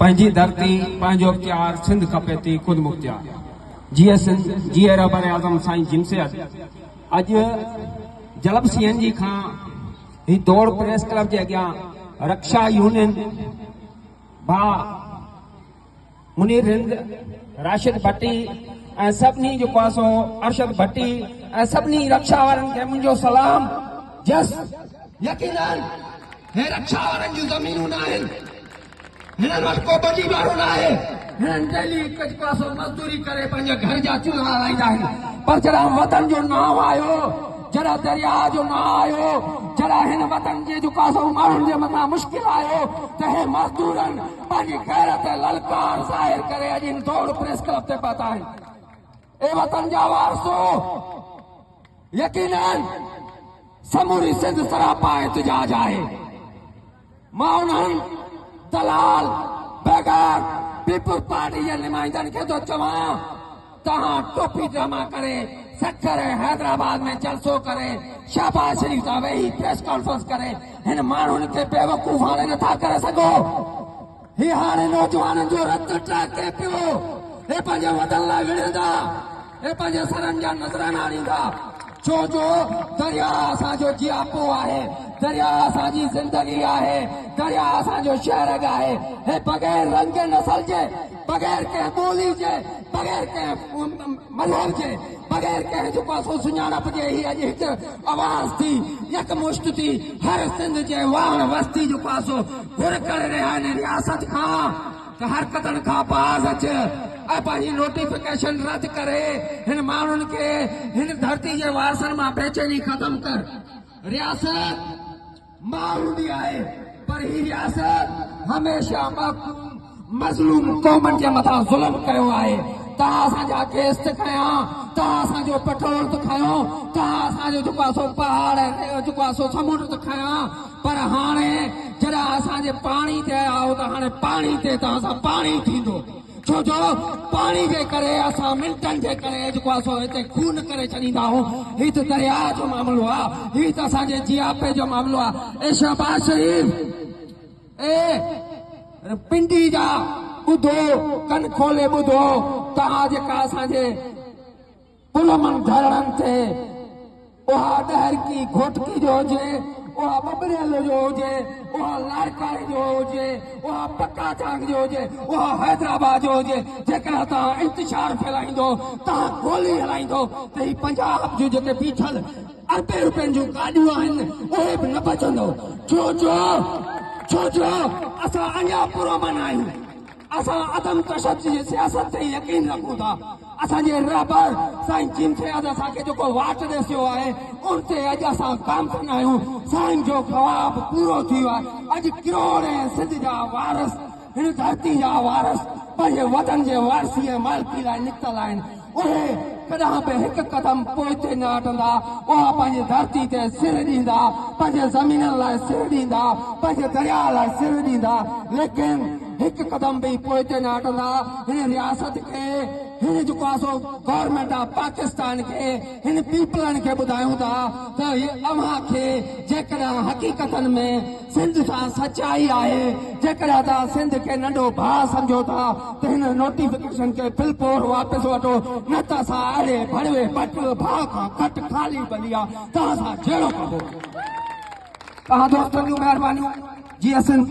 پنهنجي ڌرتي پنهنجو اختيار سنڌ کپي ٿي خود مختيار جيئي سنڌ جيئي رهبر اعظم سائين جيم سيد اڄ جلب سي اين جي کان هي دوڙ پريس ڪلب جي اڳيان رڪشا يونين ڀاء منير رند، راشد ڀٽي ۽ سڀني جيڪو آهي سو ارشد ڀٽي ۽ سڀني رڪشا وارن کي منهنجو سلام جس. يقينن هي رڪشا وارن جون زمينون ناهن، هنن وٽ ڪو ٻني ٻارو ناهي، هنن ڊيلي هڪ جيڪو آهي سو مزدوري ڪري پنهنجي گهر جا چولها هلائيندا آهن پر جڏهن وطن جو نانء آيو، جڏهن درياء جو نانء آيو، جڏهن هن وطن جي جيڪو آهي سو ماڻهن جي مٿان مشڪل آيو ته هي مزدورن پنهنجي غيرت ۽ للڪار ظاهر ڪري اڄ هن دوڙ پريس ڪلب تي پهتا آهن. اي وطن جا وارثو! يقيناً سموري سنڌ سراپا احتجاج آهي. مان انهن دلال، بيگار، پيپلز پارٽي جي نمائندن کي ٿو چوان توهان ٽوپي ڊراما ڪري سکر ۽ حيدرآباد ۾ جلسو ڪري شهباز شريف سان ويهي پريس ڪانفرنس ڪري هن ماڻهن کي بيوقوف هاڻي نٿا ڪري سگهو. هي هاڻي نوجوانن جو رت ٽهڪي پيو. هي پنهنجي وطن لاء وڙهندا. هي پنهنجي سرن جا نذرانا ڏيندا. ڇو جو درياء اسان جو جياپو آهي، درياء اسان جي زندگي آهي، درياء اسان جو شهرڳ آهي. هي بغير رنگ نسل جي، بغير ڪنهن ٻولي جي، بغير ڪنهن مذهب جي، بغير ڪنهن جيڪو آهي سو سڃاڻپ جي هي اڄ هڪ آواز ٿي، يڪمشت ٿي هر سنڌ جي واهڻ وستي جيڪو آهي سو گهر ڪري رهيا آهن رياست کان ته حرڪتن کان باز اچ ۽ پنهنجي نوٽيفڪيشن رد ڪري هن ماڻهن کي هن ڌرتي جي وارثن مان بيچيني ختم ڪر. رياست ماء هوندي آهي پر هي رياست هميشه محڪوم مظلوم قومن جي مٿان ظلم ڪيو آهي. توهان اسان جا گيس ته کنيا، توهان اسان جو پيٽرول ته کنيو، توهان اسان جو جيڪو آهي سو پهاڙ ۽ جيڪو آهي سو سمنڊ ته کنيا پر هاڻي جڏهن اسان جي پاڻي تي آيا آهيو ته هاڻي پاڻي تي توهان سان پاڻي ٿيندو ڇو جو پاڻي جي ڪري اسان منٽن جي ڪري جيڪو آهي سو هتي خون ڪري ڇڏيندا آهيون. هي ته درياء جو معاملو آهي، هي ته اسان جي جياپي جو معاملو آهي. اي شهباز شريف! اي پنڊي جا ٻڌو، ڪن کولي ٻڌو، توهان جيڪا اسان جي پرامن ڌرڻن تي اها ڏهرڪي گهوٽڪي جو هجي، اها ٻٻريل جو هجي، اها لاڙڪاڻي جو هجي، اها پڪا چانگ جو هجي، اها حيدرآباد جو هجي، جيڪڏهن توهان انتشار ڦهلائيندو، توهان گولي هلائيندو ته هي پنجاب جون جيڪي بيٺل اربين روپين جون گاڏيون آهن اهي به نه بچندو، ڇو جو ڇو جو اسان اڃا پرامن آهيون. اسان عدم تشدد جي سياست تي يقين رکون ٿا. اسان جي رهبر سائين جيم سيد اسان کي جيڪو واٽ ڏسيو آهي ان تي اڄ اسان گامزن آهيون. سائين جو خواب پورو ٿي ويو آهي. اڄ ڪروڙين سنڌ جا وارث هن ڌرتي جا وارث پنهنجي وطن جي وارثي ۽ مالڪي لاء نڪتل آهن. اهي ڪڏهن به هڪ قدم پوئتي نه هٽندا، اها پنهنجي ڌرتي تي سر ڏيندا، پنهنجي زمينن لاء سر ڏيندا، پنهنجي درياء لاء سر ڏيندا، ليڪن هڪ قدم به پوئتي نه هٽندا. هن رياست کي، هن جيڪو آهي سو گورنمينٽ آف پاڪستان کي، هن پيپلن کي ٻڌايون ٿا ته اوهان کي جيڪڏهن حقيقتن ۾ سنڌ سان سچائي آهي، جيڪڏهن توهان سنڌ کي ننڍو ڀاء سمجهو ٿا ته هن نوٽيفڪيشن کي فلپور واپس وٺو نه ته اسان اهڙي ڀڙوي ٻٽ ڀاء کان گهٽ خالي ٻلي آ توهان سان جهيڙو ڪبو. توهان دوستن جون مهربانيون. جيئي سنڌ.